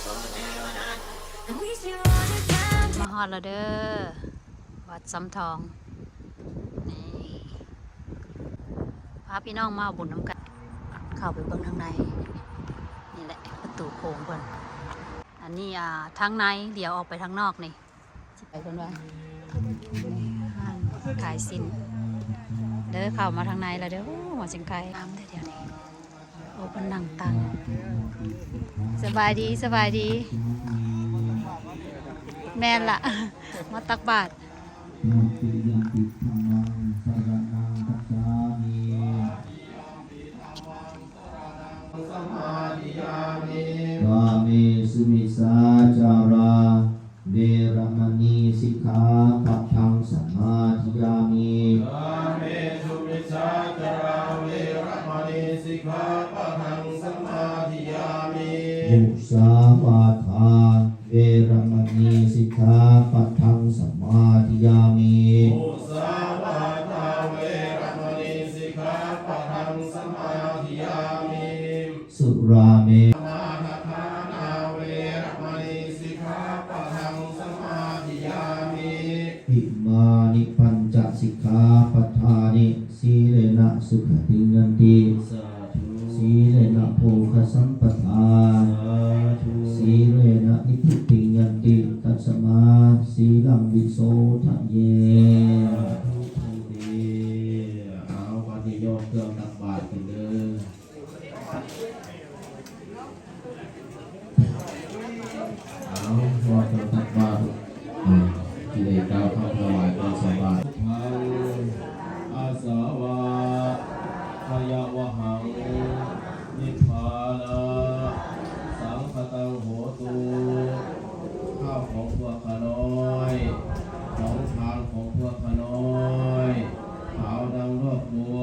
ມາຮອດແລ້ວເດີ ວັດຊຳທອງ ນີ້ ພາພີ່ນ້ອງມາເອົາບຸນນຳກັນ ເຂົ້າໄປເບິ່ງທາງໃນ ນີ້ແຫຼະປະຕູໂຂງເພິ່ນ ອັນນີ້ ອ່າ ທາງໃນ ຫຼຽວອອກໄປທາງນອກນີ້ ຊິໄປເພິ່ນວ່າ ຮ້ານຂາຍສິ້ນເດີ ເຂົ້າມາທາງໃນແລ້ວເດີ ໂອ້ ຫົວຊິງໄຄງາມແທ້ດຽວນີ້ ໂອ້ ເພິ່ນນັ່ງຕັ້ງ ສະບາຍດີ ສະບາຍດີ ແມ່ນລະ ມາຕັກບາດ Tatiyampi dhammaṃ saraṇaṃ gacchāmi. Kāmesu micchācārā veramaṇī sikkhāpadaṃ samādiyāmi. Kāmesu micchācārā veramaṇī sikkhāpadaṃ samādiyāmi. Musāvādā veramaṇī sikkhāpadaṃ samādiyāmi. Musāvādā veramaṇī sikkhāpadaṃ samādiyāmi. Surāme- Surāmerayamajjapamādaṭṭhānā veramaṇī sikkhāpadaṃ samādiyāmi. Imāni pañca sikkhāpadāni. Sīlena sugatiṃ yanti. Sādhu. Sīlena bhogasampadā. Sādhu. Sīlena nibbutiṃ yanti. Tasmā sīlaṃ visodhaye. Sādhu. ເອົາ ບັດນີ້ຍົກເຄື່ອງຕັກບາດຂຶ້ນເດີ. ເອົາ ພໍຕ້ອງຕັກບາດ ເອີ ຊິໄດ້ກ່າວຄຳຖວາຍກ່ອນໃສ່ບາດ. Buddhaṃ asāvakkhayāvahaṃ nibbānasakkhātaṃ hotu. ຂ້າວຂອງພວກຂ້ານ້ອຍ ຂອງທານຂອງພວກຂ້ານ້ອຍ ຂາວດັ່ງດອກບົວ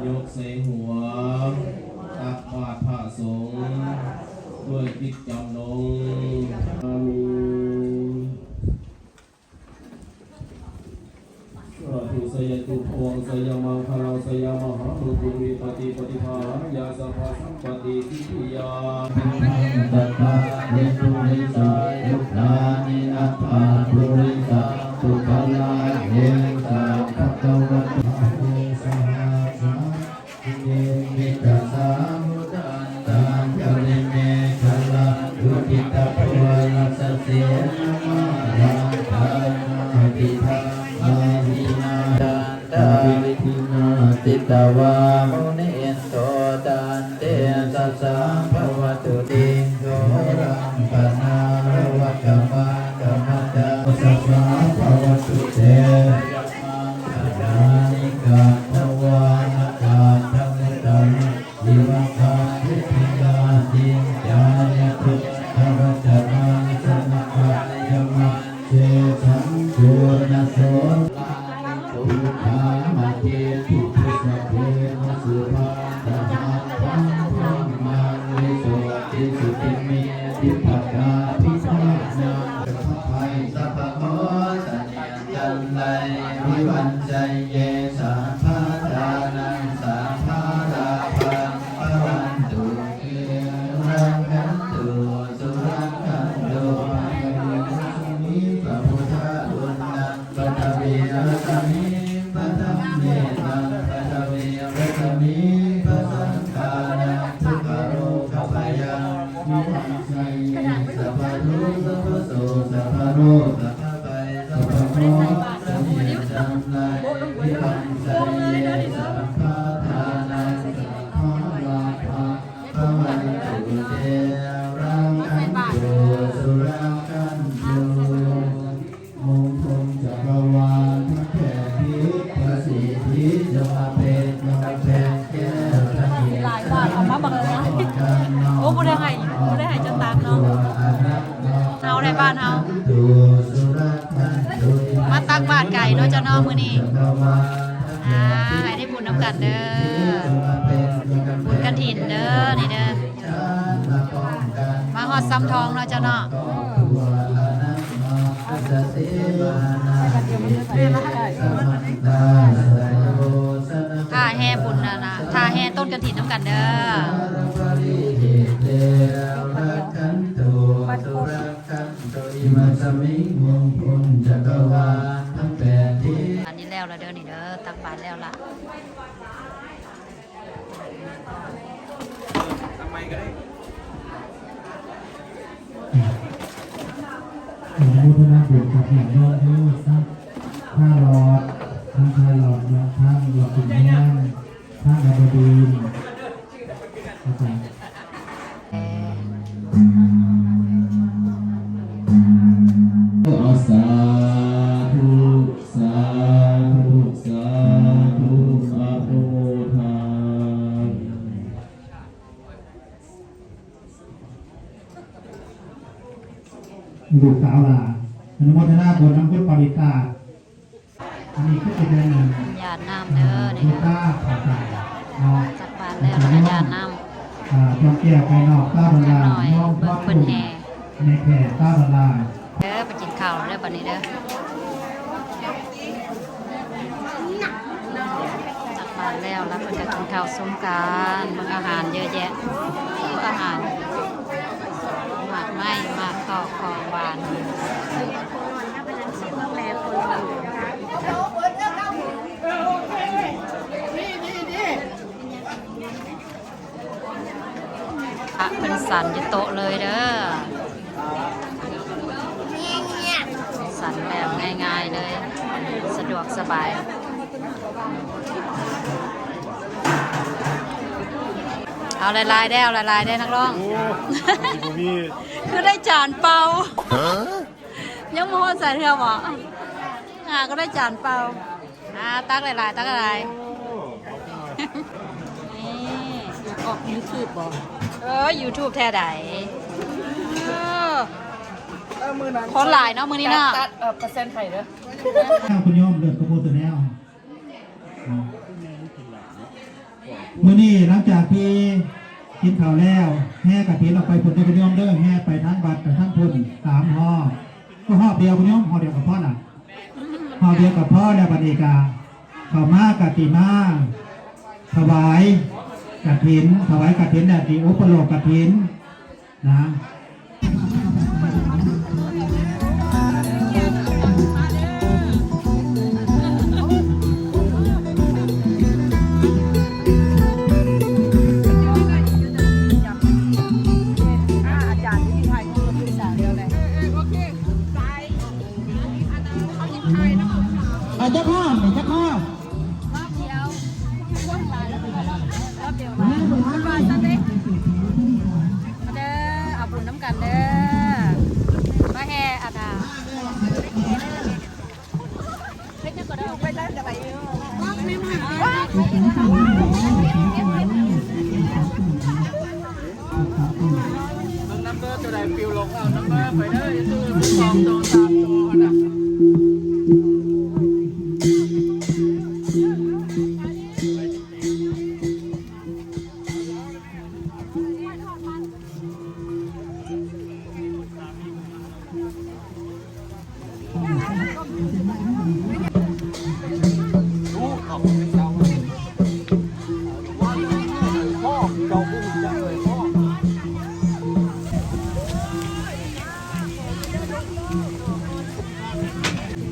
ຍົກໃສ່ຫົວ ຕັກບາດພະສົງ ດ້ວຍຈິດຈຳນົງ. ອາມີນ. Sādhu. Jayanto bhavaṃ jayamaṅgalaṃ jayamahāmaṅgalaṃ, vipattipaṭibāhāya sabbasampattisiddhiyā. Sabbadasāyuddhādīnānaṃ purisapuggalānaṃ essa bhagavato sāvakasaṅgho. Nimmitasāvudhantaṃ girimekhalaṃ uditaghorasasenamāraṃ, dānādidhammavidhinā jitavā munindo, tantejasā bhavatu te jayamaṅgalāni. Katvāna kaṭṭhamudaraṃ iva gabbhinīyā, ciñcāya duṭṭhavacanaṃ janakāyamajjhe, taṃ cundaso. Buddhamahiddhibhisabhena supaṭṭhahatthaṃ, brahmaṃ visuddhijutimiddhibakābhidhānaṃ. ໃຫ້ສະພະເພາະສະເໜ່ຍ ຈັນໄລວິວັນໄຊເຍ ສາພາທານັງ ສາພາລາພັງ ພະວັນຕຸ ເທ ລັກຂັນຕຸ ສຸລັກຂັນຕຸ ພະຍາຍະລັດສະໝີ ພະພຸດທະຄຸນນຳ ປະຖະວີລັດສະໝີ ພະທຳເມຕັງ ປະຖະວີລັດສະໝີ ພະສັງຄານັງ ທຸກຂະໂລຄະພະຍາ ວິວັນໄຊເຍ ສັບພະທຸກ ສັບພະໂສກ ສັບພະໂລກ ສັບພະໄພ ສັບພະເຄາະ ສະເໜ່ຍຈັນໄລ ວິວັນໄຊເຍ ສາພາທານັງ ສາພາລາພັງ ພະວັນຕຸ ເທ ລັກຂັນຕຸ ສຸລັກຂັນຕຸ ມົງຄົນຈັກກະວານທັງແປດທິດ ພະສີທິດ ຈົ່ງມາເປັນກຳແພງແກ້ວທັງເຂດ ມີຫຼາຍບາດ ເອົາມາບັກເອີນະ ໂອ້ ບໍ່ໄດ້ໃຫ້ ບໍ່ໄດ້ໃຫ້ເຈົ້າຕັກເນາະ ເຮົາໄດ້ບ້ານເຮົາ ມາຕັກບາດໄກ່ເນາະເຈົ້າເນາະ ມື້ນີ້ ອ່າ ໃຫ້ໄດ້ບຸນນຳກັນເດີ ບຸນກະຖິນເດີ ນີ້ເດີ. ມາຮອດຊຳທອງເນາະເຈົ້າເນາະ ຖ້າແຫ່ບຸນນະ ຖ້າແຫ່ຕົ້ນກະຖິນນຳກັນເດີ. ມາສະມິງວົງພົນຈັກກະວານທັງແປດທິດ. ອັນນີ້ແລ້ວລະເດີ ນີ້ເດີ ຕັກບາດແລ້ວລະ. ອະນຸໂມທະນາບຸນກັບຍາດໂຍມເດີ ທັງທາຫຼອດ ທັງທາຫຼອດເນາະ ທັງຫຼອດຂຸນແຮງ ທາງອາບະດີນ ເຂົ້າໃຈ. ເອົາ ສາທຸ ສາທຸ ສາທຸ ອະນຸໂມທາ. ລູກສາວຫຼ້າ ອະນຸໂມທະນາບຸນນຳຄຸນປາລິຕາ. ອັນນີ້ຄືຊິເປັນ ຢາດນ້ຳເດີນີ້ ບູຊາຂອງເຈົ້າເນາະ ຈັກບາດແລ້ວ ແລ້ວກໍຢາດນ້ຳ ອ່າ ຈອມແກ້ວໄກ່ນອກ ຊາວດອນລາ ຍອມທອດທຸກ ແມ່ແຂກ ຊາວດອນລາເດີ. ໄປກິນເຂົ້າເດີບັດນີ້ເດີ ຕັກບາດແລ້ວ ແລ້ວເພິ່ນກໍກິນເຂົ້າຊຸມກັນ ເບິ່ງອາຫານເຍອະແຍະ ອາຫານ ໝາກໄມ້ ໝາກຕອກ ຂອງຫວານ. ພະເພິ່ນສັນຢູ່ໂຕະເລີຍເດີ ສັນແບບງ່າຍໆເລີຍ ສະດວກສະບາຍ. ເອົາຫຼາຍໆເດີ ເອົາຫຼາຍໆເດີ ນັກຮ້ອງ. ໂອ້ ບໍ່ມີ ຄືໄດ້ຈານເປົ່າ. ຮະ? ຍັງບໍ່ຮອດໃສເທື່ອບໍ? ຫາກໍໄດ້ຈານເປົ່າ. ອ່າ ຕັກຫຼາຍໆ ຕັກຫຼາຍໆ. ນີ້ ອອກຢູທູບບໍ? ເອີ ຢູທູບແທ້ໃດ. ເອີ ເອີ ມື້ນັ້ນ ຄົນຫຼາຍເນາະ ມື້ນີ້ເນາະ ຕັດ ເອີ ເປີເຊັນໃຫ້ເດີ. ເຈົ້າຄຸນໂຍມເດີ ກະໂປໂຕແນວ. ມື້ນີ້ຫຼັງຈາກທີ່ກິນເຂົ້າແລ້ວ ແຫ່ກະຖິນອອກໄປພຸ້ນເດີໂຍມເດີ ແຫ່ໄປທາງວັດໄປທາງພຸ້ນສາມຮອບ ກໍຮອບດຽວໂຍມ ຮອບດຽວກໍພໍລະ ຮອບດຽວກໍພໍແລ້ວ. ບັດນີ້ກະເຂົ້າມາກະຊິມາຖວາຍກະຖິນ ຖວາຍກະຖິນແລ້ວຊິອຸປະໂລກກະຖິນ ນະ. ອາຈານທີ່ຖ່າຍຮູບຢູ່ສາວດຽວແຫຼະ ເອີ ເອີ ໂອເຄ ໄປ ອັນນັ້ນເຂົາຍັງຖ່າຍເນາະ ເອົາຈັກຮອບ ຈັກຮອບ. ຮອບດຽວ ຮອບດຽວ ມາເດີ ເອົາບຸນນຳກັນເດີ ມາແຫ່ອັນນ່າ ເຮັດຫຍັງກໍໄດ້ ໄປໄດ້ກໍໄດ້. ເບິ່ງນຳເດີ ໂຕໃດປິວລົງເອົານຳເດີ ໄປເດີ ຢູ່ຕູ້ສອງໂຕສາມໂຕຫັ້ນນະ. ເ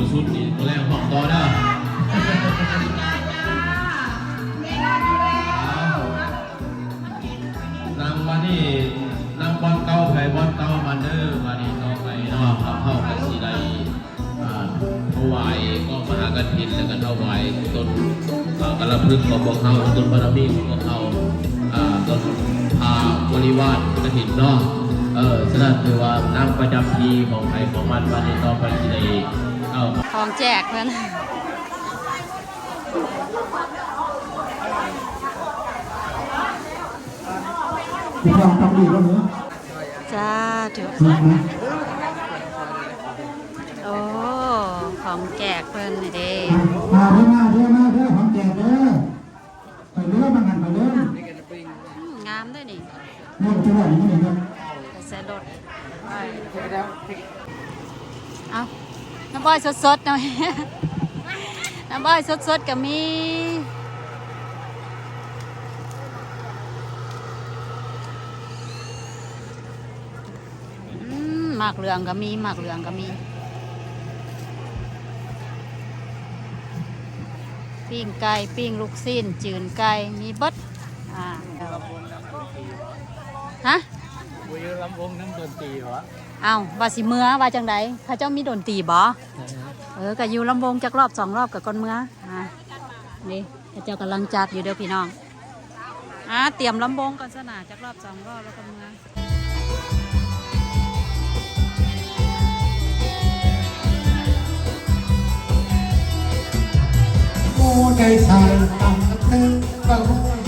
ຊຸດນີ້ມື້ແລງຮ້ອງຕໍ່ເດີ. ນັ່ງບາດນີ້ ນັ່ງບ່ອນເກົ່າໃຜບ່ອນເກົ່າມັນເດີ. ບາດນີ້ຕໍ່ໄປເນາະ ພວກເຮົາກໍຊິໄດ້ ອ່າ ຖວາຍກອງມະຫາກະຖິນ ແລ້ວກໍຖວາຍຕົ້ນ ອ່າ ກາລະພຶກຂອງພວກເຮົາ ຕົ້ນບາລະມີຂອງພວກເຮົາ ອ່າ ຕົ້ນພາບໍລິວານກະຖິນເນາະ. ເອີ ສະນັ້ນຖືວ່ານັ່ງປະຈຳທີ່ຂອງໃຜຂອງມັນ. ບາດນີ້ຕໍ່ໄປຊິໄດ້ເອົາ ຂອງແຈກເພິ່ນ. ສາທຸ. ໂອ້ ຂອງແຈກເພິ່ນນີ້ເດ້. ມາເດີ ມາເດີ ມາເດີ ຂອງແຈກເດີ. ໄປເລີຍ ມາຫັ້ນໄປເລີຍ. ອືມ ງາມເດ້ນີ້. ເລື່ອງຈະວ່າຢ່າງນີ້ນະ ໄປໃສ່ລົດ. ເອົາ ນ້ຳອ້ອຍສົດໆ ນ້ຳອ້ອຍສົດໆ ກໍມີ. ອືມ ໝາກເຫຼືອງກໍມີ ໝາກເຫຼືອງກໍມີ. ປີ້ງໄກ່ ປີ້ງລູກຊີ້ນ ຈືນໄກ່ ມີເບິດ. ອ່າ ຮະ? ບໍ່ຢູ່ລຳວົງນຳດົນຕີຫວາ? ອ້າວ ວ່າຊິເມືອ ວ່າຈັ່ງໃດ? ເຂົາເຈົ້າມີດົນຕີບໍ່? ເອີ ກໍຢູ່ລຳວົງຈັກລອບສອງລອບກໍກ່ອນເມືອ. ອ່າ ນີ້ ເຂົາເຈົ້າກຳລັງຈັດຢູ່ເດີພີ່ນ້ອງ. ອ່າ ຕຽມລຳວົງກ່ອນຊະນາ ຈັກລອບສອງລອບແລ້ວກໍເມືອ. ຜູ້ໃດສາຍຕາເທີ ກໍຮູ້